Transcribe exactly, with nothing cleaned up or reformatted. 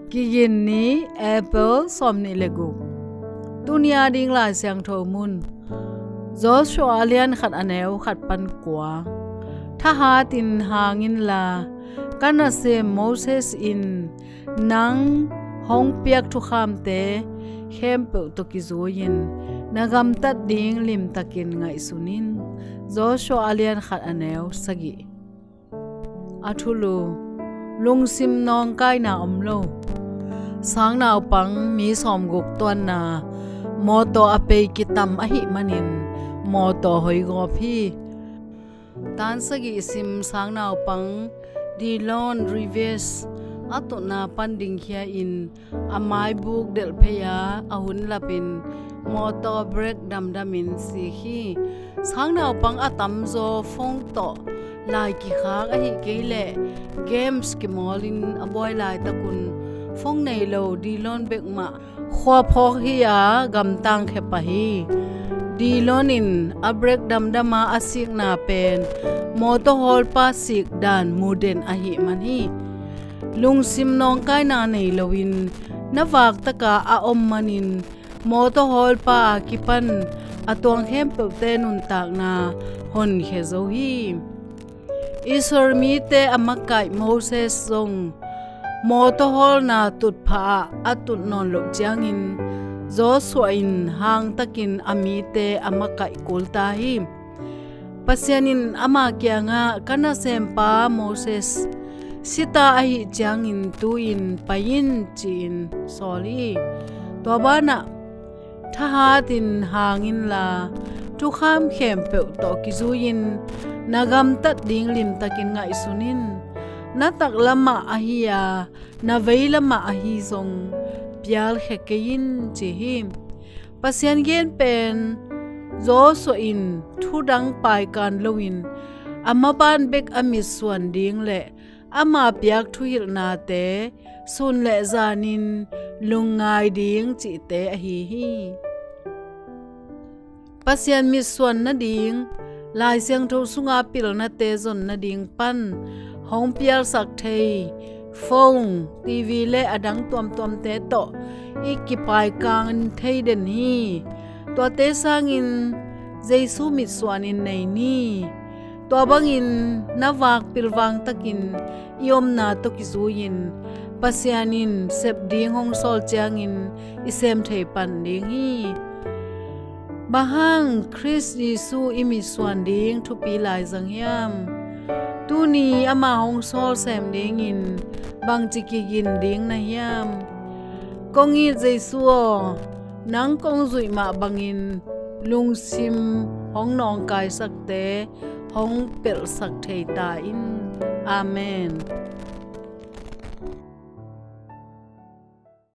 Kigin ni, April sawmnih le guk. Tuni a ding Lai Siangtho mun, Joshua a lian khat a neu khat pan kua. Thahatin hang inla, ka nasem Moses in nang hong piak thukhamte khempeuh tawh kizui-in na gamtat ding limtakin ngaihsun in. Joshua a lian khat a neu sagih. A thulu, lungsim nawngkaina om lo. Sangnaupang mi sawmguk tuanna mawtaw a pei kitam ahih manin mawtaw hoigawp hi. Tan sagih sim sangnaupang Dillon Reeves a tutna pan dingkhia-in a maibuk delh phei a, a hun lapin mawtaw brake damdamin sik hi. Sangnaupang a tamzaw phone tawh lai kikhak ahih kei leh games kimawlin a buai laitakun phone nei lo Dillon bek mah khua phawk hi-a gamtang khia pah hi. Dillon in a brake damdama a sikna pen mawtaw hawlpa sik dan muh den ahih man hi. Lungsim nawngkaina nei loin na vaktaka a om manin mawtaw hawlpa a kipan a tuang khempeuhte nuntakna honkhia zo hi. Israel mite a makaih Moses zong mawtaw hawlna tutphah ah a tut nawn loh ciangin Joshua in hangtakin a mite a makaih kul ta hi. Pasian in ama kiangah, ka nasempa Moses sita ahih ciangin tu-in pai in, ci-in sawl hi. Tua banah thahatin hang inla, thukham khempeuh tawh kizui-in na gamtat ding limtakin ngaihsun in. Na taklamah ahi a, na veilamah ahi zong pialkhia kei in, ci hi. Pasian gen pen Joshua in thudang paikan loin a maban bek a mitsuan ding le ama piak thuhilhnate sun le zanin lungngai ding cihte ahi hi. Pasian mitsuan nading, Lai Siangtho sunga pilnate zon nading pan hong pialsak thei phone, T V le a dang tuamtuamte tawh i kipaikang thei den hi. Tuate sangin Jesu mitsuanin nei ni. Tua bangin na vak pilvang takin i omna tawh kizui-in Pasian in sep ding hong sawl ciangin i sem thei pan ding hi. Bang hang Khrist Jesu i mitsuan ding thupi laizang hiam? Tuni ama hong sawl sem dingin bangci kigin ding na hiam? Kong it Jesu aw, nang kong zuih mah bangin lungsim hong nawngkaisakte hong pelhsak thei ta in. Amen.